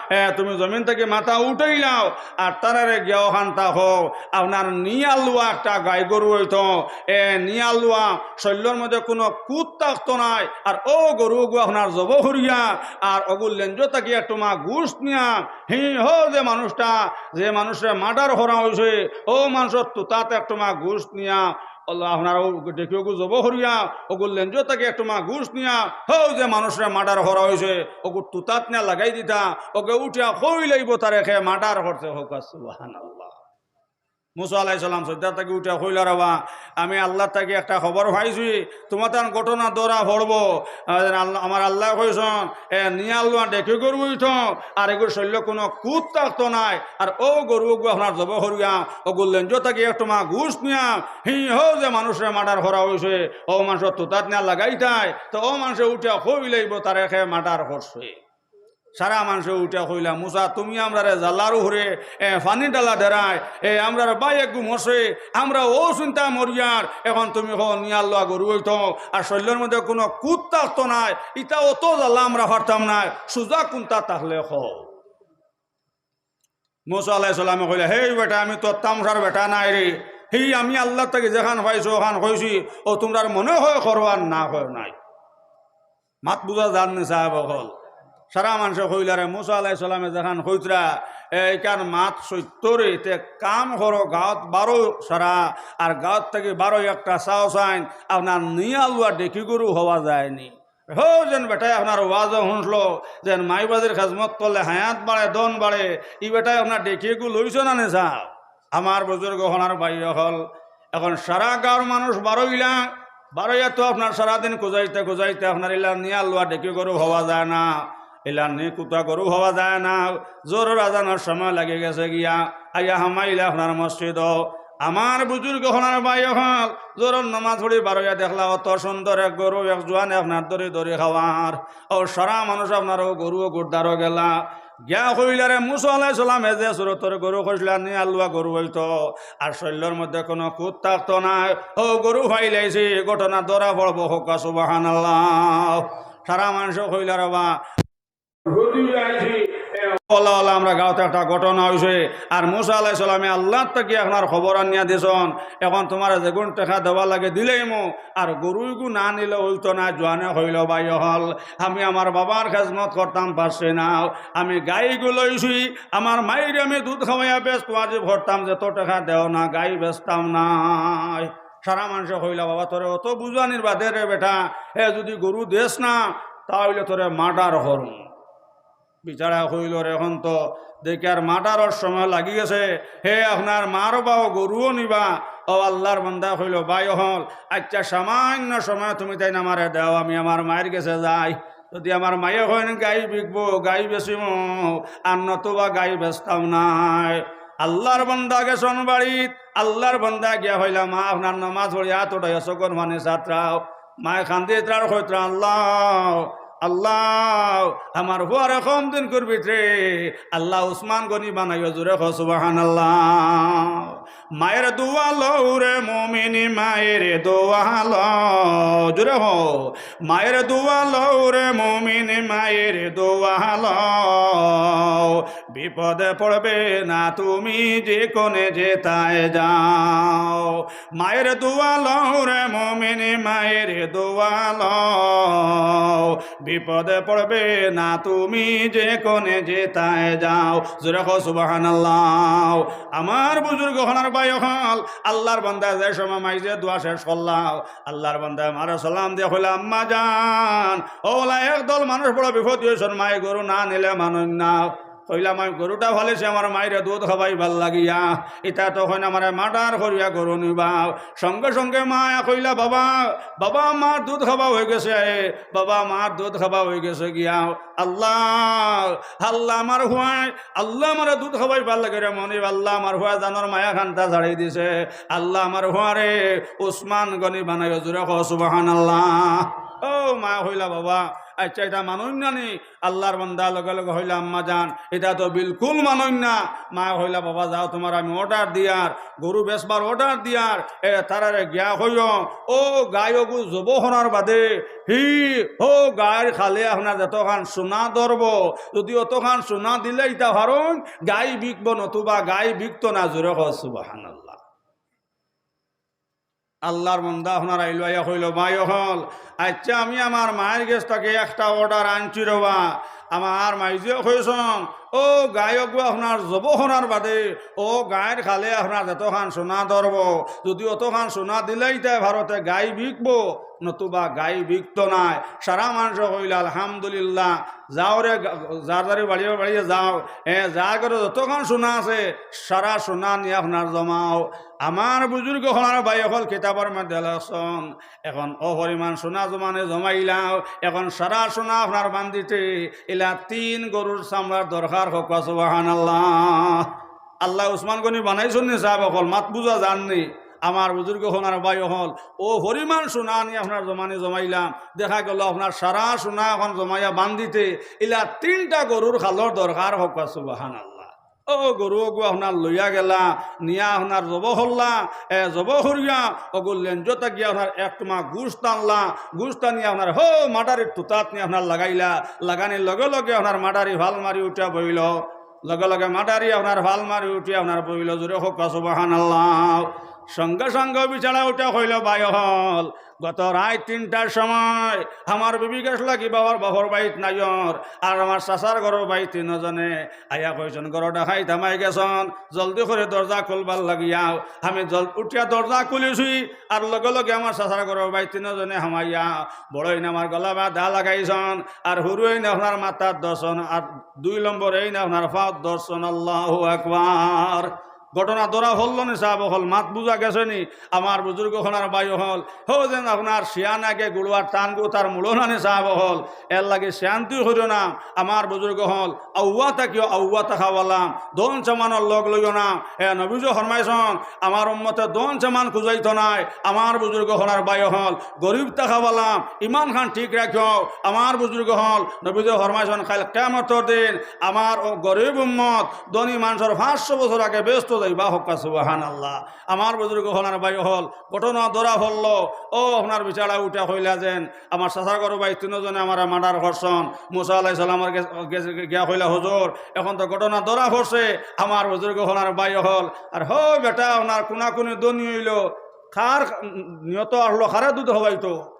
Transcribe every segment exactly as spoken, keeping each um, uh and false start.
এ, তুমি জমিন থাকি মাথা উঠাইলাও, আর তারারে গিয়া অখানতা কও, আপনার নিয়ালুয়া একটা গাই গরু অইতো, এ, নিয়ালুয়া, শরীলর মধ্যে কুনু কুত থাকতো নায়, আর অউ গরু অগু আপনার জবো করিয়া, আর অগুর লেঞ্জ থাকি একটুমা গুস্ত নিয়া, হি, হউ যে মানুষটা, যে মানুষরে মার্ডার করা অইছে, অউ মানষর তুতাত একটুমা গুস্ত নিয়া, অলা আপনার অউ ডেকি অগু জবো করিয়া, অগুর লেঞ্জ থাকি একটুমা গুস্ত নিয়া, হউ যে মানুষরে মার্ডার করা অইছে, অগুর তুতাত নিয়া লাগাই দিতা, অগে উঠিয়া কইলাইবো তারে কে মার্ডার করছে, কউক্কা সুবহানাল্লাহ। মুসা আলাইহিস সালাম সইজদা থাকি উঠিয়া কইলা, "রে বা, আমি আল্লাহ থাকি একটা খবর পাইছি, তুমার তান ঘটনা ধরা পড়বো।" আর আল্লাহ, আমার আল্লায় কইছইন, এ, নিয়ালুয়া ডেকি গরু অইতো, আর এগুর শরীলো কুনু কুত থাকতো নায়, আর অউ গরু অগু আপনার জবো করিয়া, অগুর লেঞ্জ থাকি একটুমা গুস্ত নিয়া, হি, হউ যে মানুষরে মার্ডার করা অইছে, অউ মানষর তুতাত নিয়া লাগাইতায়, তো অউ মানষে উঠিয়া কইলাইবো তারে কে মার্ডার করছে। সারা মানষে উঠিয়া কইলা, "মুসা, তুমি আমরারে জ্বালার উপরে, এ, পানি ঢালা দেরায়, এ, আমরার ভাই এগু মরছে, আমরা অউ চিন্তায় মরিয়ার, এখন তুমি কও নিয়ালুয়া গরু অইতো, আর শরীলর মধ্যে কুনু কুত থাকতো নায়, ইতা অত জ্বালা আমরা পারতাম নায়, সুজা কুনতা তাইলে কও।" মুসা আলাইহিস সালামে কইলা, "হেই বেটা, আমি তো তামশার বেটা নায় রে, হি আমি আল্লাহ থাকি যেখান পাইছি অখান কইছি, অউ তুমরার মনে অয় করো আর না অয় নাই।" মাত বুঝা যার নি সাব অকল? সারা মানষে কইলা, "রে মুসা আলাইহিস সালামে যেখান কইতরা, এ, ইখান মাত সত্য রে, তে কাম করো, গাঁওত বারও সারা, আর গাঁওত থাকি বারও একটা চাও চাইন, আপনার নিয়ালুয়া ডেকি গরু পাওয়া যায়নি।" হউ যেন বেটায় আপনার ওয়াজও হুনলো, যেন মাই বাজির খেজমত করলে হায়াত বাড়ে, ধন বাড়ে, ই বেটায় আপনার ডেকি গরু লইছো না নি সাব? আমার বুজুর্গ অকল আর ভাই অকল, এখন সারা গাঁওর মানুষ বারইলা, বারইয়া তো আপনার সারাদিন খুজাইতে খুজাইতে আপনার ইলা নিয়ালুয়া ডেকি গরু পাওয়া যায় না, ইলা নি কুতা গরু পাওয়া যায় না। জোহরর আজানর সময় লাগি গেছে গিয়া, আইয়া হামাইলা আপনার মসজিদো। আমার বুজুর্গ অকল আর ভাই অকল, জোহরর নমাজ পড়ি বারইয়া দেখলা অত সুন্দর এক গরু, এক জোয়ানে আপনার ধরি ধরি খাওয়ার। অউ সারা মানুষ আপনার অউ গরু অগুর দ্বারো গেলা। গিয়া কইলা, "রে মুসা আলাইহিস সালামে যে সুরতর গরু কইছলা, নিয়ালুয়া গরু অইতো, আর শরীলর মধ্যে কুনু কুত থাকতো নায়, অউ গরু পাইলাইছি, ঘটনা ধরা পড়বো, কউক্কা সুবহানাল্লাহ।" সারা মানষে কইলা, "রে বা, অলা অলা আমরার গাঁওত একটা ঘটনা অইছে, আর মুসা আলাইহিস সালামে আল্লাহ থাকি আপনার খবর আনিয়া দিছইন, এখন তুমারে যেগুন টেকা দেওয়া লাগে দিলাইমু, আর গরু ইগু না নিলে অইতো না।" জোয়ানে কইলো, "ভাই অকল, আমি আমার বাবার খেজমত করতাম পারছি না, আমি গাই ইগু লইছি, আমার মাইরে আমি দুধ খাওয়াইয়া বেহেস্ত ওয়াজিব করতাম, যত টেকা দেও না, গাই বেচতাম নায়।" সারা মানষে কইলা, "বাবা, তোরে অত বুঝানির বাদে রে বেটা, এ যুদি গরু দেস না, তা অইলে তোরে মার্ডার করমু।" বেচারায় কইলো, "রে, এখন তো দেখি আর মার্ডারর সময় লাগি গেছে, হে আপনার মারবাও, গরুও নিবা।" অউ আল্লার বান্দায় কইলো, "ভাই অকল, আইচ্ছা, সামান্য সময় তুমি তাইন আমারে দেও, আমি আমার মাইর গেছে যাই। যুদি আমার মায়ে কইন গাই বিকবো, গাই বেচিমু, আর নতুবা গাই বেচতাম নায়।" আল্লার বান্দা গেছইন বাড়িত, আল্লার বান্দায় গিয়া কইলা, "মা, আপনার নমাজ পড়ি আত উঠাইয়া চউখর পানি ছাটরাও।" মায়ে কান্দিতরা আর কইতরা, "আল্লাহ, আল্লাহ, আমার ফুয়ারে কম দিনকুর ভিতরে আল্লাহ উসমান গনি বানাইও।" জোরে কও সুবহানাল্লাহ। মায়ের দোয়া লও রে মুমিন, মায়ের দোয়া লও। জোরে কও, মায়ের দোয়া লও রে মুমিন, মায়ের দোয়া লও। বিপদে পড়বে না তুমি যেখানে যেতায় যাও। মায়ের দোয়া লও রে মুমিন, মায়ের দোয়া লও। বিপদে পড়বে না তুমি যেখানে যেতায় যাও। জোরে কও সুবহানাল্লাহ। আমার বুজুর্গ অকল আর ভাই অকল, আল্লার বান্দায় যে সময় মাইজে দোয়া শেষ করলা, আল্লার বান্দায় মারে সালাম দিয়া কইলা, "আম্মা জান, অলা একদল মানুষ বড় বিপদ অইছইন, মায়ে গরু না নিলে মানইন না।" কইলা, "আমি গরুটা ফালিছি আমার মাইরে দুধ খাওয়াইবার লাগিয়া, ইতা তো কইন আমারে মার্ডার করিয়া গরু নিবা।" সঙ্গে সঙ্গে মায়ে কইলা, "বাবা, বাবা, আমার দুধ খাওয়া অইগেছে, বাবা, আমার দুধ খাওয়া অইগেছে গিয়া।" আল্লাহ, আল্লাহ, আমার ফুয়ায়, আল্লাহ, আমারে দুধ খাওয়াইবার লাগি রে মনিব, আল্লাহ, আমার ফুয়ায় জানর মায়া খান্তা ছাড়ি দিছে। আল্লাহ, আমার ফুয়ারে উসমান গনি বানাইও। জোরে কও সুবহানাল্লাহ। অউ মায়ে কইলা, "বাবা, আচ্ছা, ইতা মানইন না নি? আল্লার বান্দা লগে লগে কইলা, "আম্মা জান, ইতা তো বিলকুল মানইন না।" মায় কইলা, "বাবা যাও, তুমারে আমি অর্ডার দিয়ার, গরু বেচবার অর্ডার দিয়ার, এ, তারারে গিয়া কইও, অউ গাই অগু জবো করার বাদে, হি, অউ গাইর খালে আপনার যতখান সোনা ধরবো, যুদি অতখান সোনা দিলাইতা পারইন, গাই বিকবো, নতুবা গাই বিকতো না।" জোরে কও সুবহানাল্লাহ। আল্লার বান্দা আপনার আইলো, আইয়া কইলো, "ভাই অকল, আচ্ছা, আমি আমার মায়ের গেছ থাকি একটা অর্ডার আনছি রে বা।" আমার মাইজিয়ে কইছইন, অউ গাই অগু আপনার জবো করার বাদে, অউ গাইর খালে আপনার যতখান সোনা ধরবো, যুদি অতখান সোনা দিলাইতা পারো তে গাই বিকবো, নতুবা গাই বিকতো নায়। সারা মানষে কইলা, "আলহামদুলিল্লাহ।" যাও রে, গা-, যার যার বাড়িয়ে বাড়িয়ে যাও, এ, যার ঘরো যতখান সোনা আছে, সারা সোনা নিয়া আপনার জমাও। আমার বুজুর্গ অকল আর ভাই অকল, কিতাবর মধ্যে লেখছইন, এখন অউ পরিমাণ সোনা জমানে জমাইলাও, এখন সারা সোনা আপনার বান্দিতে ইলা তিন গরুর চামড়ার দরকার। কউক্কা সুবহানাল্লাহ। আল্লায় উসমান গনি বানাইছইন নি সাব অকল, মাত বুজা যার নি? আমার বুজুর্গ অকল আর ভাই অকল, অউ পরিমাণ সোনা আনি আপনার জমানে জমাইলাম, দেখা গেলো আপনার সারা সোনা এখন জমাইয়া বান্দিতে ইলা তিনটা গরুর খালর দরকার। কউক্কা সুবহানাল্লাহ। অউ গরু অগু আপনার লইয়া গেলা, নিয়া আপনার জবো করলা, এ, জবো করিয়া অগু লেঞ্জো থাকিয়া আপনার এক টুমা গুস্ত আনলা, গুস্ত আনিয়া আপনার হউ মাডারির তুতাত নিয়া আপনার লাগাইলা, লাগানির লগে লগে আপনার মাডারি ফাল মারি উঠিয়া বইলো, লগে লগে মাডারি আপনার ফাল মারি উঠিয়া আপনার বইলো। জোরে কউক্কা সুবহানাল্লাহ। সঙ্গে সঙ্গে বেচারা উঠিয়া কইলো, "ভাই অকল, গত রাইত তিনটার সময় আমার বিবি গেছলা কি বাবার বাপর বাড়িত নাইওর, আর আমার চাচার ঘরর বাড়িত তিনজনে আইয়া কইছইন, ঘরো ডাকাইত হামাই গেছইন, জলদি করি দরজা খুলবার লাগিয়াও।" আমি জল-, উঠিয়া দরজা খুলিছি, আর লগে লগে আমার চাচার ঘরর বাড়িত তিনজনে হামাইয়া বড়ইন আমার গলা বাধা লাগাইছইন, আর হুরুইন আপনার মাথাত ধরছইন, আর দুই নম্বরইন আপনার পাওত ধরছইন। আল্লাহু আকবার। ঘটনা ধরা পড়লো নি সাব অকল, মাত বুজা গেছে নি? আমার বুজুর্গ অকল আর ভাই অকল, হউ যেন আপনার শিয়ান আগে গুড়ুয়ার টান গু তার মূলো না নি সাব অকল, এর লাগি শিয়ানতি করিও না। আমার বুজুর্গ অকল, আউয়া থাকিও, আউয়া থাকা বালা, ধন সামানর লগ লইও না। এ নবীজি ফরমাইছইন, আমার উম্মতে ধন সামান খুজাইতো নায়। আমার বুজুর্গ অকল আর ভাই অকল, গরিব থাকা বালা, ইমান খান ঠিক রাখিও। আমার বুজুর্গ অকল, নবীজি ফরমাইছইন, কাইল কিয়ামতর দিন আমার অউ গরিব উম্মত ধনী মানষর পাঁচশো বছর আগে বেহেস্তো যাইবা। কউক্কা সুবহানাল্লাহ। আমার বুজুর্গ অকল আর ভাই অকল, ঘটনা ধরা পড়লো। অউ আপনার বেচারা উঠিয়া কইলা যেন, আমার চাচার ঘরর ভাই তিনজনে আমারে মার্ডার করছইন। মুসা আলাইহিস সালামর গেছে, গেছে গিয়া কইলা, "হুজুর, এখন তো ঘটনা ধরা পড়ছে।" আমার বুজুর্গ অকল আর ভাই অকল, আর হউ বেটা আপনার কুনাকুনি ধনী অইলো, কার নিয়ত আছলো, কারে দুধ খাওয়াইতো?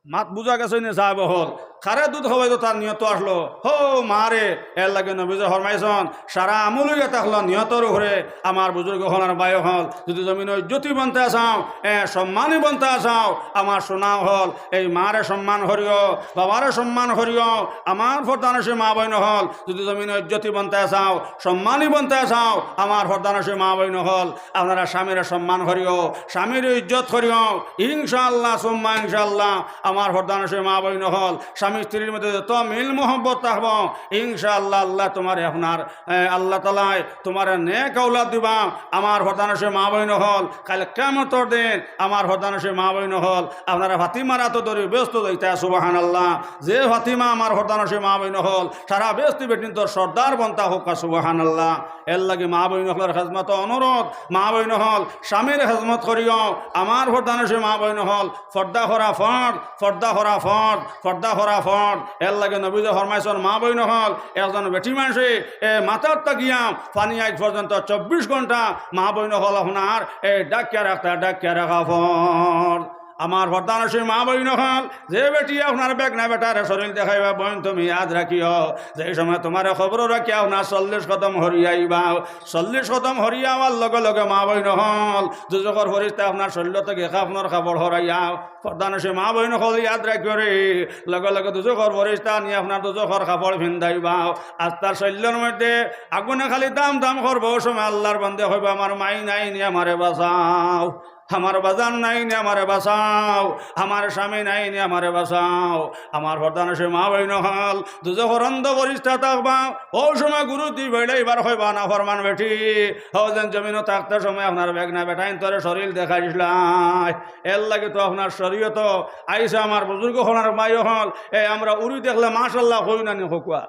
মাত বুজা গেছে নি সাব অকল? কারে দুধ খাওয়াইতো তার নিয়ত আছলো, হউ মারে। এর লাগি নবীজি ফরমাইছইন, সারা আমল অইয়া থাকলো নিয়তর উপরে। আমার বুজুর্গ অকল আর ভাই অকল, যুদি জমিনো ইজ্জতি বনতা চাও, এ, সম্মানী বনতা চাও, আমার সোনা অকল, এই মারে সম্মান করিও, বাবারে সম্মান করিও। আমার পর্দানশীন মা বইন অকল, যুদি জমিনো ইজ্জতি বনতা চাও, সম্মানী বনতা চাও, আমার পর্দানশীন মা বইন অকল, আপনারা স্বামীরে সম্মান করিও, স্বামীরে ইজ্জত করিও। ইনশাআল্লাহ সুম্মা ইনশাআল্লাহ, আমার পর্দানশীন মা বইন অকল, স্বামী স্ত্রীর মধ্যে যত মিল মহব্বত থাকবো, ইনশাআল্লাহ আল্লায় তুমারে আপনার, এ, আল্লাহ তাআলায় তুমারে নেক আওলাদ দিবা। আমার পর্দানশীন মা বইন অকল, কাইল কিয়ামতর দিন আমার পর্দানশীন মা বইন অকল, আপনারা ফাতিমার আতো ধরি বেহেস্তো যাইতা। সুবহানাল্লাহ। যে ফাতিমা আমার পর্দানশীন মা বইন অকল, সারা বেহেস্তি বেটিন্তর সর্দার বনতা। কউক্কা সুবহানাল্লাহ। এর লাগি মা বইন অকলর খেজমতো অনুরোধ, মা বইন অকল, স্বামীর খেজমত করিও। আমার পর্দানশীন মা বইন অকল, পর্দা করা ফরজ, পর্দা করা ফরজ, পর্দা করা ফরজ। এর লাগি নবীজি ফরমাইছইন, মা বইন অকল, একজন বেটি মানষে, এ, মাথাত থাকিয়া পানি আইজ পর্যন্ত চব্বিশ ঘন্টা মা বইন অকল আপনার, এ, ঢাকিয়া রাখতা, ঢাকিয়া রাখা ফরজ। আমার পর্দানশীন মা বইন অকল, যে বেটি আপনার বেগনা বেটারে শরীল দেখাইবা, বইন তুমি ইয়াদ রাখিও, যেই সময় তুমারে কবরো রাখিয়া আপনার চল্লিশ কদম হরিয়া আইবা, চল্লিশ কদম হরিয়া আওয়ার লগে লগে মা বইন অকল, দুজখর ফিরিস্তায় আপনার শরীল থাকি কাফনর কাপড় হরাইয়া। পর্দানশীন মা বইন অকল ইয়াদ রাখিও রে, লগে লগে দুজখর ফিরিস্তা আনি আপনার দুজখর কাপড় ফিন্দাইবা। আস্তা শরীলর মধ্যে আগুনে খালি দাম দাম করবো, অউ সময় আল্লার বান্দে কইবা, "আমার মাই নাই নি, আমারে বাচাও।" আমার বাজান নাই নি, আমারে বাঁচাও। আমার স্বামী নাই নি, আমারে বাঁচাও। আমার পর্দানশীন মা বইন অকল, দুজখর অন্ধ ফিরিস্তা থাকবা। অউ সময় গুরু দি বেড়ে এবার কইবা, "নাফরমান বেটি, হউ যেন জমিনো থাকতে সময় আপনার বেগনা বেটাইন্তরে শরীল দেখাইছলায়।" এরলাগি তো আপনার শরীয়তো আইছে। আমার বুজুর্গ অকল আর ভাই অকল, এ আমরা উরি দেখলে মাশাআল্লাহ কই না নি, কউক্কা?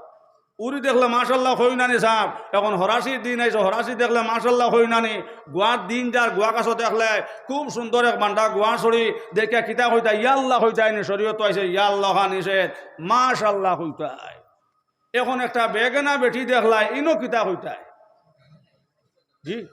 উরি দেখলে মাশাআল্লাহ কই না নি সাব? এখন হরাশির দিন আইছে, হরাশি দেখলে মাশাআল্লাহ কই না নি? গুয়ার দিন যার, গুয়া গাছো দেখলে খুব সুন্দর এক বান্ডা গুয়া ছড়ি দেখিয়া কিতা কইতায়? ইয়াল্লাহ কইতায় নি? শরীয়তো আইছে ইয়াল্লাহ নিষেধ, মাশাআল্লাহ কইতায়। এখন একটা বেগনা বেটি দেখলায়, ইনো কিতা কইতায়? জি,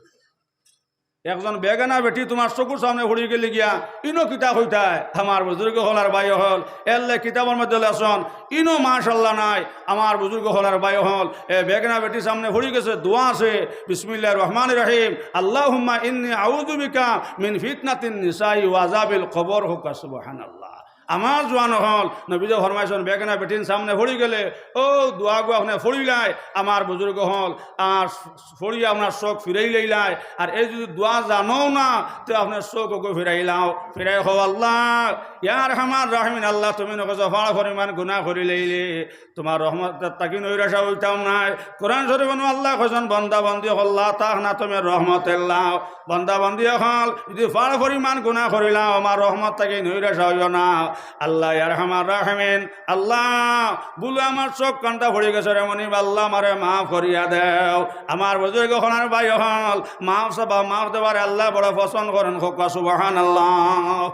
একজন বেগনা বেটি তুমার চকুর সামনে পড়ি গেলে গিয়া, ইনো কিতা কইতায়? আমার বুজুর্গ অকল আর ভাই অকল, এরলাগি কিতাবর মধ্যে লেখছইন, ইনো মাশাআল্লাহ নাই। আমার বুজুর্গ অকল আর ভাই অকল, এ বেগনা বেটির সামনে পড়ি গেছে, দোয়া আছে, "বিসমিল্লাহির রহমানির রহিম, আল্লাহুম্মা ইন্নী আউযু বিকা মিন ফিতনাতিন নিসাই ওয়া আযাবিল কবর।" কউক্কা সুবহানাল্লাহ। আমার জোয়ান অকল, নবীজি ফরমাইছইন, বেগনা বেটির সামনে পড়ি গেলে অউ দোয়াগু আপনে পড়িলায়, আমার বুজুর্গ অকল, আর পড়িয়া আপনার চোখ ফিরাইলাইলায়। আর এই যদি দোয়া জানো না, তে আপনার চোখ ওগু ফিরাইলাও, ফিরাই কও, "আল্লাহ, ইয়া আরহামার রাহিমিন, আল্লাহ, তুমি নু কইছো ফাড় পরিমাণ গুনা করিলাইলে তুমার রহমত থাকি নৈরাশ অইতাম নায়।" কোরআন শরীফো নু আল্লায় কইছইন, "বান্দা বান্দি অকল, লা তাকনাতু মির রাহমাতিল্লাহ।" বান্দা বান্দি অকল, যদি ফাড় পরিমাণ গুনা করিলাও, আমার রহমত থাকি নৈরাশ অইও না। আল্লাহ, ইয়া আরহামার রাহিমিন, আল্লাহ, ভুলে আমার চোখ কান্তা পড়ি গেছে রে মনিব, আল্লাহ, আমারে মাফ করিয়া দেও। আমার বুজুর্গ অকল আর ভাই অকল, মাফ চাবা, মাফ দেওয়ারে আল্লায় বড় পছন্দ করইন, কউক্কা সুবহানাল্লাহ।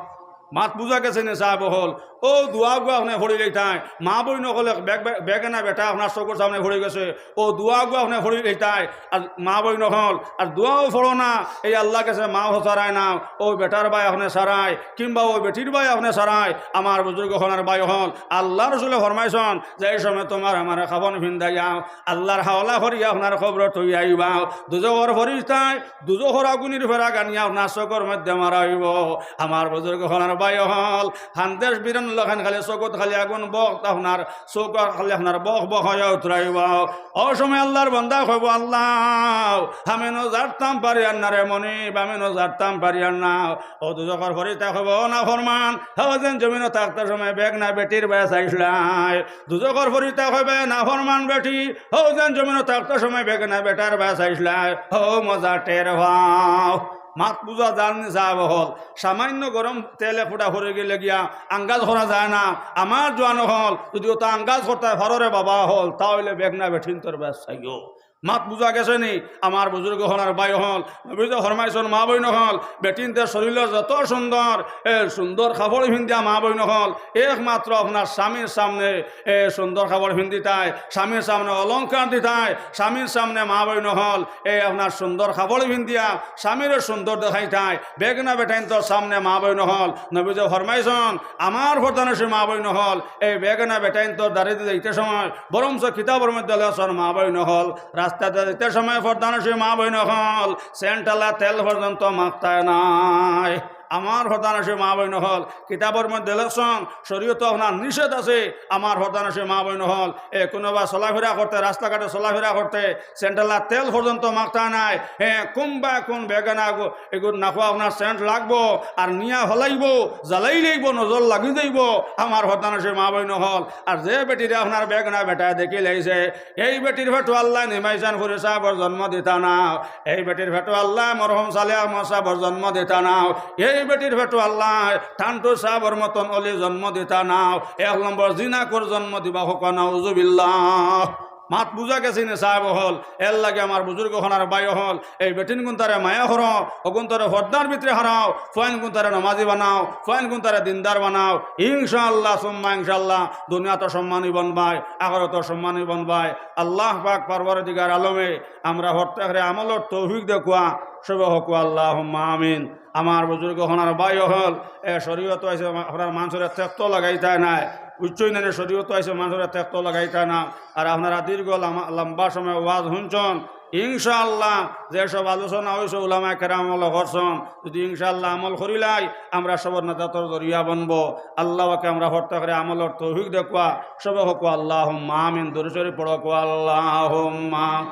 মাত বুজা গেছে নি সাব অকল? অউ দোয়াগু আপনে পড়িলাইতায়, মা বইন অকল, বেগ-, বেগ-, বেগনা বেটা আপনার চকুর সামনে পড়ি গেছে, অউ দোয়াগু আপনে পড়িলাইতায়, আর মা বইন অকল, আর দোয়াও পড়ো না, এই আল্লাহর গেছে মাফ চাইরায় না, অউ বেটার বায় আপনে চাইরায়, কিংবা অউ বেটির বায় আপনে চাইরায়, আমার বুজুর্গ অকল আর ভাই অকল, আল্লাহর রসুলে ফরমাইছইন, "যেই সময় তুমার আমারে কাফন ফিন্দাইয়া আল্লাহর হাওলা করিয়া আপনার কবরো থইয়া আইবা, দুজখর ফিরিস্তায় দুজখর আগুনর ফেরাক আনিয়া আপনার চকুর মধ্যে মারা অইবো।" আমার বুজুর্গ অকল আর ভাই অকল, খান্দের বিরান লাখান খালি চকুত খালি আগুন বখতা আপনার চকুর খালি আপনার বখ বখ অইয়া উতরাইবো। অউ সময় আল্লাহর বান্দায় কইবো, "আল্লাহ, আমি নু জারতাম পারিয়ার না রে মনিব, আমি নু জারতাম পারিয়ার না।" অউ দুজখর ফিরিস্তায় কইবো, "ও নাফরমান, হউ যেন জমিনো থাকতে সময় বেগনা বেটির বায় চাইছলায়।" দুজখর ফিরিস্তায় কইবো, "নাফরমান বেটি, হউ যেন জমিনো থাকতে সময় বেগনা বেটার বায় চাইছলায়, হউ মজা টের পাও।" মাত বুজা যার নি সাব অকল? সামান্য গরম তেল এক ফুটা পড়ি গেলে গিয়া আন্দাজ করা যায় না। আমার জোয়ান অকল, যদি অতা আন্দাজ করতায় পারো রে বাবা অকল, তা অইলে বেগনা বেটিন্তর বায় চাইও। মাত বুজা গেছে নি? আমার বুজুর্গ অকল আর ভাই অকল, নবীজি ফরমাইছইন, মা বইন অকল, বেটিন্তর শরীল যত সুন্দর, এ সুন্দর কাপড় ফিন্দিয়া মা বইন অকল, একমাত্র আপনার স্বামীর সামনে এ সুন্দর কাপড় ফিন্দিতায়, স্বামীর সামনে অলংকার দিতায়, স্বামীর সামনে মা বইন অকল, এ আপনার সুন্দর কাপড় ফিন্দিয়া স্বামীরে সুন্দর দেখাইতায়। বেগনা বেটাইন্তর সামনে মা বইন অকল, নবীজি ফরমাইছইন, আমার পর্দানশীন মা বইন অকল, এই বেগনা বেটাইন্তর দাড়িদি যাইতে সময়, বরঞ্চ কিতাবর মধ্যে লেখছইন মা বইন অকল, রাস্তাদি যাইতে সময় পর্দানশীন মা বইন অকল, সেন্টআলা তেল পর্যন্ত মাখতায় নায়। আমার পর্দানশীন মা বইন অকল, কিতাবর মধ্যে লেখছইন, শরীয়তো আপনার নিষেধ আছে। আমার পর্দানশীন মা বইন অকল, এ কুনুবা চলাফিরা করতে, রাস্তাঘাটে চলাফিরা করতে, সেন্টআলা তেল পর্যন্ত মাখতায় নায়। হে, কুনবা কুন বেগনা গু-, এগুর নাকো আপনার সেন্ট লাগবো, আর নিয়া ফালাইবো, জ্বালাইলাইবো, নজর লাগি যাইবো। আমার পর্দানশীন মা বইন অকল, আর যে বেটিরে আপনার বেগনা বেটায় দেখিলাইছে, এই বেটির পেটো আল্লায় নিমাইচান ফুরি সাবর জন্ম দিতা নাও। এই বেটির পেটো আল্লায় মরহুম সালেহ আহমদ সাবর জন্ম দিতা নাও। এই বেটির পেটো আল্লায় ঠান্টু সাবর মতন অলি জন্ম দিতা নাও। এক নম্বর জিনাকুর জন্ম দিবা, কউক্কা নাউজুবিল্লাহ। মাত বুজা গেছে নি সাব অকল? এরলাগি আমার বুজুর্গ অকল আর ভাই অকল, এই বেটিন গুনতারে মায়া করো, অগুনতারে পর্দার ভিতরে হারাও, ফুয়াইন গুনতারে নমাজি বানাও, ফুয়াইন গুনতারে দিনদার বানাও। ইনশাআল্লাহ, সুম্মা ইনশাআল্লাহ, দুনিয়াত সম্মানী বনবায়, আখিরাত সম্মানী বনবায়। আল্লাহ পাক পরওয়ারদিগার আলমে আমরা প্রত্যেকরে আমলর তৌফিক দেউক্কা, সবে কউক্কা আল্লাহুম্মা আমিন। আমার বুজুর্গ অকল আর ভাই অকল, এ শরীয়তো আইছে আপনার মানষরে তেক্ত লাগাইতায় নায়, বুঝছইন নি? শরীয়তো আইছে মানষরে তেক্ত লাগাইতায় না। আর আপনারা দীর্ঘ লামা-, লম্বা সময় ওয়াজ হুনছইন, ইনশাআল্লাহ যে সব আলোচনা অইছে উলামায়ে কেরাম আমল করছইন, যদি ইনশাআল্লাহ আমল করিলাই আমরা সবর নাজাতর জরিয়া বনবো। আল্লাহ পাকে আমরা প্রত্যেকরে আমলর তৌফিক দেউক্কা, সবে কউক্কা আল্লাহুম্মা আমিন। দুরূদ শরীফ পড়ো, কউক্কা আল্লাহুম্মা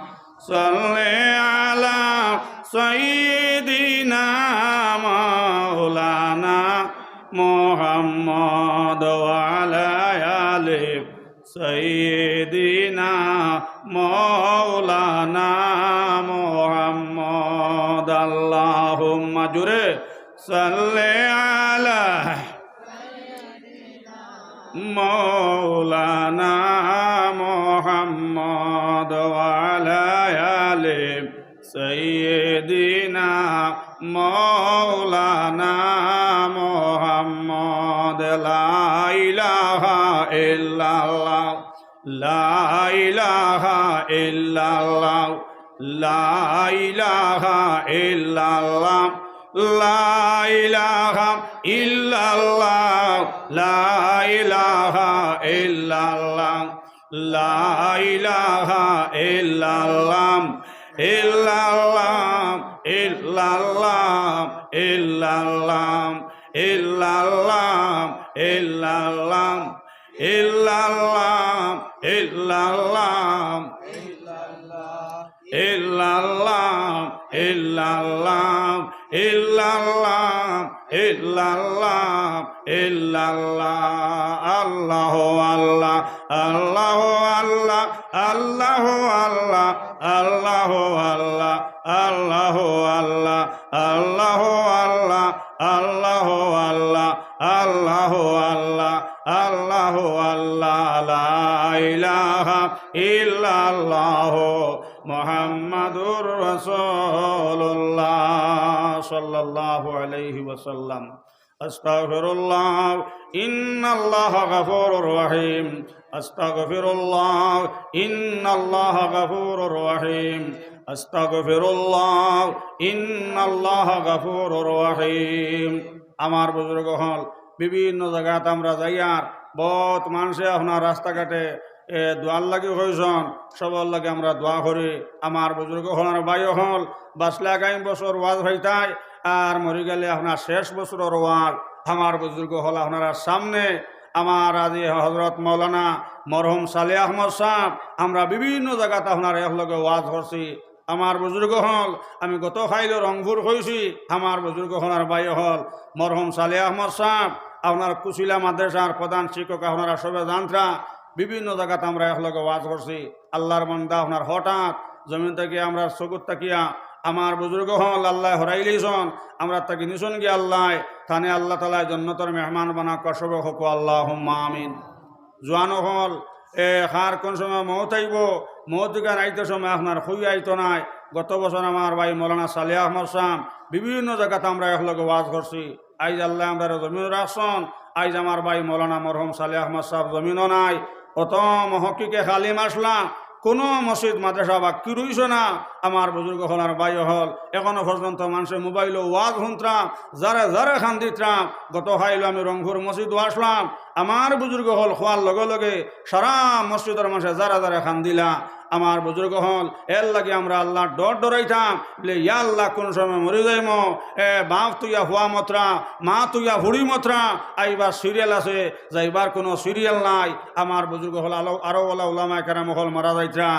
সাল্লি আলা سيدنا مولانا محمد وعلى آل سيدنا مولانا محمد. اللهم, জোরে, صل على مولانا محمد وعلى آل سيدنا مولانا محمد. لا إله إلا الله، لا إله إلا الله، لا إله إلا الله، لا إله إلا الله، لا إله إلا الله، لا إله إلا الله، إلا الله، إلا الله، إلا الله، إلا الله، إلا الله، إلا الله، إلا الله، إلا الله، إلا الله، إلا الله، إلا الله، إلا الله، إلا الله. الله الله، الله الله، الله الله، الله الله، الله الله، الله الله، الله الله، الله الله، الله الله. لا إله إلا الله محمد رسول الله صلى الله عليه وسلم. أستغفر الله، إن الله غفور رحيم. أستغفر الله، إن الله غفور رحيم. أستغفر الله، إن الله غفور رحيم. আমার বুজুর্গ অকল, বিভিন্ন জাগাত আমরা যাইয়ার, বউত মানষে আপনার রাস্তাঘাটে এ, দোয়ার লাগি কইছন, সবর লাগি আমরা দোয়া করি। আমার বুজুর্গ অকল, ভাই অকল, বাঁচলে আগামী বছর ওয়াজ পাইতায়, আর মরি গেলে আপনার শেষ বছরর ওয়াজ। আমার বুজুর্গ অকল, আপনারার সামনে আমার আজি হজরত মৌলানা মরহুম সালেহ আহমদ সাহেব, আমরা বিভিন্ন জাগাত আপনার একলগে ওয়াজ করছি। আমার বুজুর্গ অকল, আমি গত কাইল রংপুর কইছি, আমার বুজুর্গ অকল, ভাই অকল, মরহুম সালেহ আহমদ সাহেব, আপনার কুশিলা মাদ্রাসার প্রধান শিক্ষক, আপনারা সবে জানতরা, বিভিন্ন জাগাত আমরা একলগে ওয়াজ করছি। আল্লাহর বান্দা আপনার হঠাৎ জমিন থাকি আমরার চকুত থাকিয়া আমার বুজুর্গ অকল আল্লায় হরাইলিছন, আমরার থাকি নিছন গিয়া আল্লায়, তানে আল্লাহ তাআলায় জন্নতর মেহমান বানাউক্কা, সবে কউক্কা আল্লাহুম্মা আমিন। জোয়ান অকল, এ, কার কুন সময় মউত আইবো, মউত ইখান আইতে সময় আপনার কইয়া আইতো নায়। গত বছর আমার ভাই মৌলানা সালেহ আহমদ সাহেব বিভিন্ন জাগাত আমরা একলগে ওয়াজ করছি। আইজ আল্লায় আমরারে জমিনো রাখছন, আইজ আমার ভাই মৌলানা মরহুম সালেহ আহমদ সাহেব জমিনো নাই। অত মুহাক্কিকে কালিম আছলা, কুনু মসজিদ মাদ্রাসা বাক্কি রইছে না। আমার বুজুর্গ অকল আর ভাই অকল, এখনো পর্যন্ত মানষে মোবাইলো ওয়াজ হুনতরা, যারে যারে কান্দিতরা। গত কাইল আমি রংপুর মসজিদো আছলাম, আমার বুজুর্গ অকল কওয়ার লগে লগে সারা মসজিদর মানষে যারে যারে কান্দিলা। আমার বুজুর্গ অকল, এরলাগি আমরা আল্লাহর ডর ডরাইতাম, বলে, ইয়া আল্লাহ, কুন সময় মরি যাইমু? এ, বাপ থইয়া ফুয়া মরতরা, মা থইয়া ফুড়ি মরতরা, আইবার সিরিয়াল আছে, যাইবার কুনু সিরিয়াল নাই। আমার বুজুর্গ অকল, আলো-, আরো ওলা উলামায়ে কেরাম অকল মারা যাইতরা।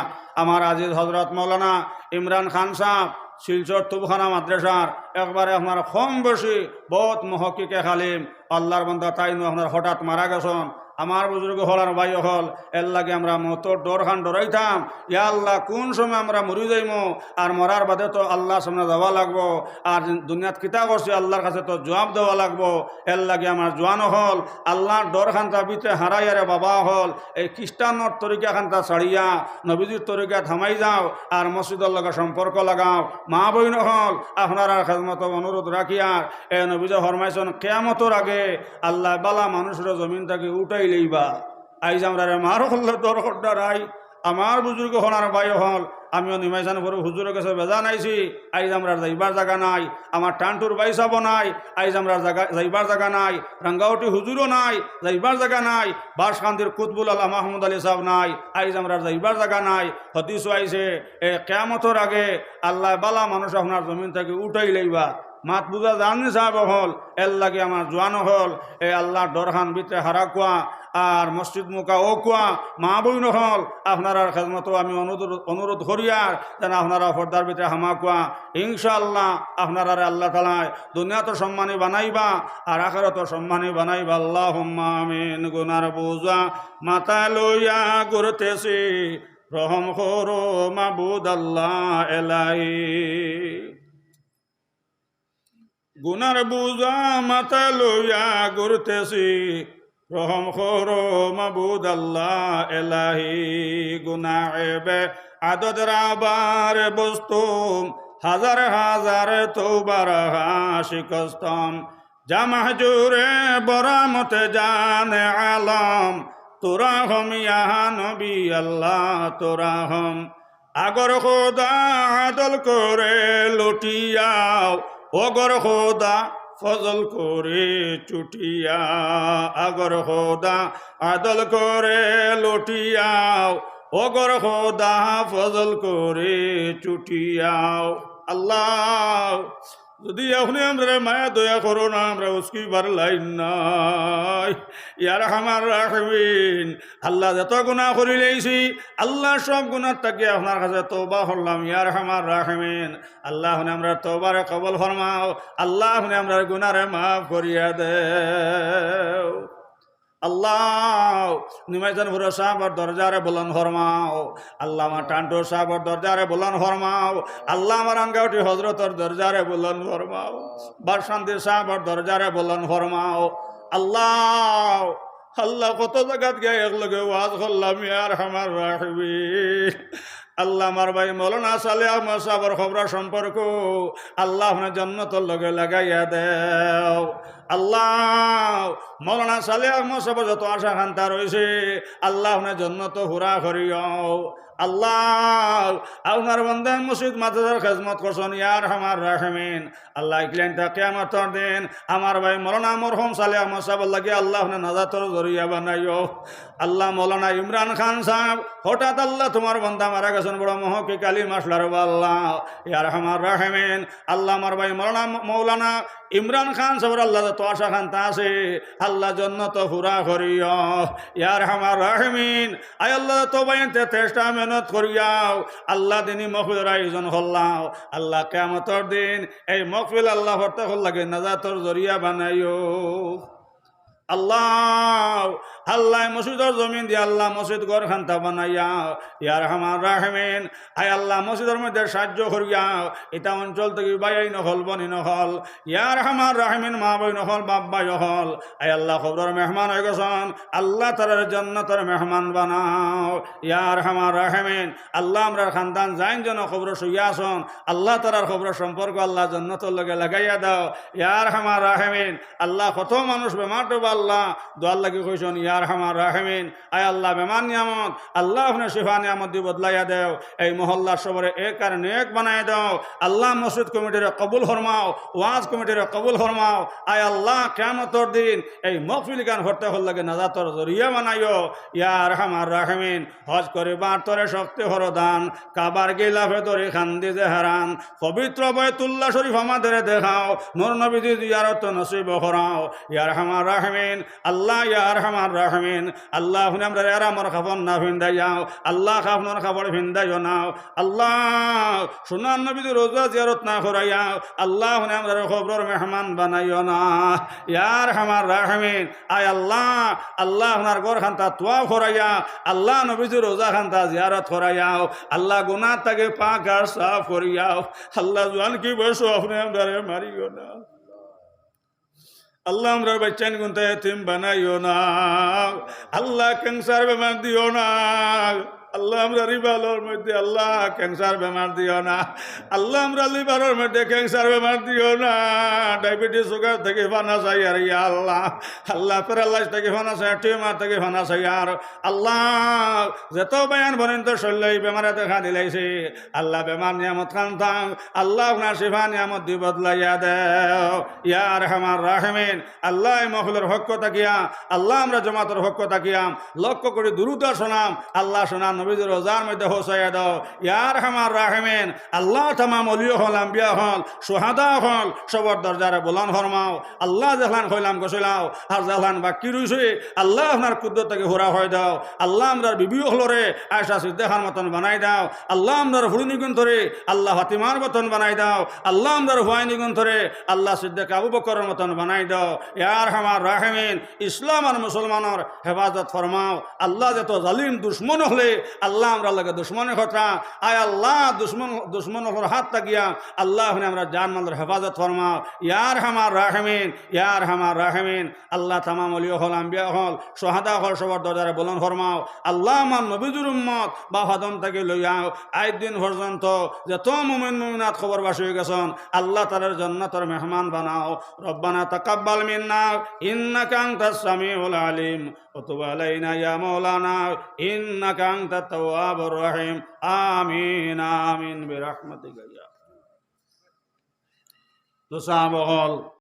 আমার আজিজ হজরত মৌলানা ইমরান খান সাহেব, শিলচর তুবখানা মাদ্রাসার একবারে আপনার কম বেশি বউত মুহাক্কিকে কালিম, আল্লাহর বান্দা, তাইনও আপনার হঠাৎ মারা গেছন। আমার বুজুর্গ অকল আর ভাই অকল, এরলাগি আমরা মউতর ডরখান ডরাইতাম। ইয়া আল্লাহ, কুন সময় আমরা মরি যাইমু? আর মরার বাদে তো আল্লাহর সামনে যাওয়া লাগবো, আর দুনিয়াত কিতা করছি আল্লাহর কাছে তো জুয়াব দেওয়া লাগবো। এরলাগি আমার জোয়ান অকল, আল্লাহর ডরখানতা ভিতরে হারাইয়ারে বাবা অকল, এই খ্রিস্টানর তরিকাখানতা ছাড়িয়া নবীজির তরিকাত হামাই যাও, আর মসজিদর লগে সম্পর্ক লাগাও। মা বইন অকল, আপনারার খেদমতো অনুরোধ রাখিয়ার, এ নবীজি ফরমাইছন, কিয়ামতর আগে আল্লায় বালা মানুষরে জমিন থাকি উঠাইলাইবা। আইজ আমরারে মার করলে ডর করতা নাই। আমার বুজুর্গ অকল আর ভাই অকল, আমিও নিমাইছান পরে হুজুরর গেছে বেজান আইছি। আইজ আমরার যাইবার জাগা নাই, আমার টান্টুর ভাইসাবও নাই। আইজ আমরার জাগা, যাইবার জাগা নাই, রাঙ্গাউটি হুজুরও নাই, যাইবার জাগা নাই। বাঁশকান্দির কুতবুল আলা মাহমুদ আলী সাহেব নাই, আইজ আমরার যাইবার জাগা নাই। হাদিসো আইছে, এ, কিয়ামতর আগে আল্লায় বালা মানুষ আপনার জমিন থাকি উঠাইলাইবা। মাত বুজা যারনি সাব অকল, এরলাগি আমার জোয়ান অকল, এ আল্লাহর ডরখান ভিতরে হারাউক্কা, আর মসজিদ মুখা অউক্কা, মা বইন অকল, আপনারার খেদমতো আমি অনুরোধ, অনুরোধ করিয়ার যেন আপনারা পর্দার ভিতরে হামাউক্কা। ইনশাআল্লাহ আপনারারে আল্লাহ তাআলায় দুনিয়াত সম্মানী বানাইবা আর আখিরাত সম্মানী বানাইবা। আল্লাহুম্মা আমিন। গুনার বোঝা মাথায় লইয়া ঘুরতেছি, রহম করো মাবুদ আল্লাহ এলাহি। গুনার বোঝা মাথায় লইয়া ঘুরতেছি, রহম করো মাবুদ আল্লাহ এলাহি। গুনাহে বে আদত রাবার বস্তম, হাজার হাজার তওবার হা শিকস্তম। জামাহ জুরে বরামতে জানে আলম, তোরা হম ইয়া নবী আল্লাহ তোরা হম। আগর খোদা আদল করে লুটিয়াও, অগর খোদা ফজল করে চুটিয়া। আগর খোদা আদল করে লুটিয়াও, অগর খোদা ফজল করে চুটিয়াও। আল্লাহ, যদি আপনে আমরারে মায়া দয়া করো না, আমরা উস্কি পারলাই নায়। ইয়া আরহামার রাহিমিন, আল্লাহ, যত গুনা করিলাইছি, আল্লাহ, সব গুনার থাকি আপনার কাছে তওবা করলাম। ইয়া আরহামার রাহিমিন, আল্লাহ, আপনে আমরার তওবারে কবুল ফরমাও। আল্লাহ, আপনে আমরার গুনারে মাফ করিয়া দেও। আল্লাহ, নিমাইজান হুরো সাহেবর দরজারে বুলন্দ ফরমাও। আল্লাহ, আমার টান্টু সাহেবর দরজারে বুলন্দ ফরমাও। আল্লাহ, আমার আঙ্গাউটি হজরতর দরজারে বুলন্দ ফরমাও। বারসান্দি সাহেবর দরজারে বুলন্দ ফরমাও। আল্লাহ, আল্লাহ, কত জাগাত গিয়া একলগে ওয়াজ করলাম, ইয়া আরহামার রাহিমিন। আল্লাহ, আমার ভাই মৌলানা সালেহ আহমদ সাহেবর কবরর সম্পর্ক, আল্লাহ, আপনে জন্নতর লগে লাগাইয়া দেও। আল্লাহ, মৌলানা সালেহ আহমদ সাহেবর যত আশা আকাঙ্ক্ষা রইছে, আল্লাহ, আপনে জন্নতো পুরা করিও। আল্লাহ, আপনার বান্দায় মসজিদ মাদ্রাসার খেদমত করছইন, ইয়া আরহামার রাহিমিন। আল্লাহ, ইকলাইনতা কিয়ামতর দিন আমার ভাই মৌলানা মরহুম সালেহ আহমদ সাহেবর লাগি আল্লাহ, আপনে নাজাতর জরিয়া বানাইও। আল্লাহ, মৌলানা ইমরান খান সাহেব, হঠাৎ আল্লাহ, তুমার বান্দা মারা গেছইন, বড় মুহক্কিক আলিম আছলা রে বা আল্লাহ, ইয়া আরহামার রাহিমিন। আল্লাহ, আমার ভাই মৌলানা, মৌলানা ইমরান খান সাহেবর আল্লাহ, যত আশা আকাঙ্ক্ষা আছে, আল্লাহ, জন্নতো পুরা করিও, ইয়া আরহামার রাহিমিন। আয় আল্লাহ, যত ভাইয়াইন্তে চেষ্টা মেহনত করিয়াও, আল্লাহ, দিনি মহফিলর আয়োজন করলাও, আল্লাহ, কিয়ামতর দিন এই মহফিল, আল্লাহ, প্রত্যেকর লাগি নাজাতর জরিয়া বানাইও। আল্লাহ, আল্লাহ, মসজিদর জমিন দিয়া, আল্লাহ, মসজিদ ঘর খান্তা বানাইয়া, ইয়া আরহামার রাহিমিন। আয় আল্লাহ, মসজিদর মধ্যে সাহায্য করিয়া, ইতা অঞ্চল থাকি ভাইয়াইন অকল, বইনাইন অকল, ইয়া আরহামার রাহিমিন, মা বইন অকল, বাপ ভাই অকল, আয় আল্লাহ, কবরর মেহমান অই গেছইন, আল্লাহ, তারারে জন্নতর মেহমান বানাও, ইয়া আরহামার রাহিমিন। আল্লাহ, আমরার খান্দান যেইন যেন কবরো শুইয়া আছইন, আল্লাহ, তারার কবরর সম্পর্ক, আল্লাহ, জন্নতর লগে লাগাইয়া দেও, ইয়া আরহামার রাহিমিন। আল্লাহ, কত মানুষ বেমার রে বা আল্লাহ, দোয়ার লাগি কইছইন, ইয়া আরহামার রাহিমিন। আয় আল্লাহ, বেমার নিয়ামত, আল্লাহ, আপনে শিফা নিয়ামত দি বদলাইয়া দেও। এই মহল্লার সবরে এক আর নেক বানাই দেও। আল্লাহ, মসজিদ কমিটিরে কবুল ফরমাও, ওয়াজ কমিটিরে কবুল ফরমাও। আয় আল্লাহ, কিয়ামতর দিন এই মহফিল খান প্রত্যেকর লাগি নাজাতর জরিয়া বানাইও, ইয়া আরহামার রাহিমিন। হজ করিবার তরে শক্তি করো দান, কাবার গিলাফে ধরি কান্দি যে হারান। পবিত্র বাইতুল্লাহ শরীফ আমাদেরে দেখাও, নূর নবীজির জিয়ারত নসিব করাও, ইয়া আরহামার রাহিমিন। আল্লাহ, ইয়া আরহামার রাহিমিন, আল্লাহ, আপনে আমরারে আরামর কাপড় না ফিন্দাইয়াও, আল্লাহ, খাফনর কাপড় ফিন্দাইও নাও। আল্লাহ, সোনার নবীজির রওজা জিয়ারত না করাইয়াও, আল্লাহ, আপনে আমরারে কবরর মেহমান বানাইও না। ইয়া আরহামার রাহিমিন, আয় আল্লাহ, আল্লাহ, আপনার ঘর খান্তা তওয়াফ করাইয়া, আল্লাহ, নবীজির রওজা খান্তা জিয়ারত করাইয়াও, আল্লাহ, গুনাহ থাকি পাক আর সাফ করিয়াও। আল্লাহ, জোয়ান কি বয়সো আপনে আমরারে মারিও না। আল্লাহ, আমরার বাইচ্চাইন গুনতা এতিম বানাইও না। আল্লাহ, ক্যান্সার বেমার দিও না। আল্লাহ, আমরার ইবালর মধ্যে, আল্লাহ, ক্যান্সার বেমার দিও না। আল্লাহ, আমরার লিভারর মধ্যে ক্যান্সার বেমার দিও না। ডায়াবেটিস, সুগার থাকি পানা চাইয়ার, ইয়া আল্লাহ। আল্লাহ, প্যারালাইজ থাকি পানা চাইয়ার, টিউমার থাকি পানা চাইয়ার। আল্লাহ, যত ভাইয়াইন বইনাইন্তর শরীলো ই বেমারে দেখা দিলাইছে, আল্লাহ, বেমার নিয়ামত খান্তা, আল্লাহ, আপনার শিফা নিয়ামত দি বদলাইয়া দেও, ইয়া আরহামার রাহিমিন। আল্লাহ, এই মহফিলর পক্ষ থাকিয়া, আল্লাহ, আমরা জমাতর পক্ষ থাকিয়া লক্ষ কোটি দুরুদ শোনাম, আল্লাহ, শোনাম। নবীজির রওজার মধ্যে পৌঁছাইয়া দাও। ইয়া আরহামার রাহিমিন, আল্লাহ তামাম অলি অকল, আম্বিয়া অকল, শুহাদা অকল, সবর দরজারে বুলন্দ ফরমাও। আল্লাহ যেখান কইলাম গছিলাও, আর যেখান বাকি রইছে, আল্লাহ আপনার কুদরত থাকি পুরা করি দাও। আল্লাহ আমরার বিবি অকলরে আয়েশা সিদ্দিকার মতন বানাই দাও। আল্লাহ আমরার ফুড়িনিগুন্তরে আল্লাহ ফাতিমার মতন বানাই দাও। আল্লাহ আমরার ফুয়াইনিগুন্তরে আল্লাহ সিদ্দিক আবু বকরর মতন বানাই দাও। ইয়া আরহামার রাহিমিন, ইসলাম আর মুসলমানর হেফাজত ফরমাও। আল্লাহ যত জালিম দুশমন অকলে, আল্লাহ আমরার লগে দুশমনি কররা, আয় আল্লাহ দুশমন, দুশমন অকলর হাত থাকিয়া আল্লাহ আপনে আমরার জান মালর হেফাজত ফরমাও। ইয়া আরহামার রাহিমিন, ইয়া আরহামার রাহিমিন। আল্লাহ তামাম অলি অকল, আম্বিয়া অকল, শুহাদা অকল, সবর দরজারে বুলন্দ ফরমাও। আল্লাহ আমার নবীজির উম্মত বাপ আদম থাকি লইয়া আইজ দিন পর্যন্ত যত মুমিন মুমিনাত কবরবাসী অই গেছইন, আল্লাহ তারারে জান্নাতর মেহমান বানাও। ربنا تقبل منا إنك أنت السميع العليم وتب علينا يا مولانا إنك أنت التواب الرحيم. آمين، آمين برحمتك يا. তো সাহাব অকল,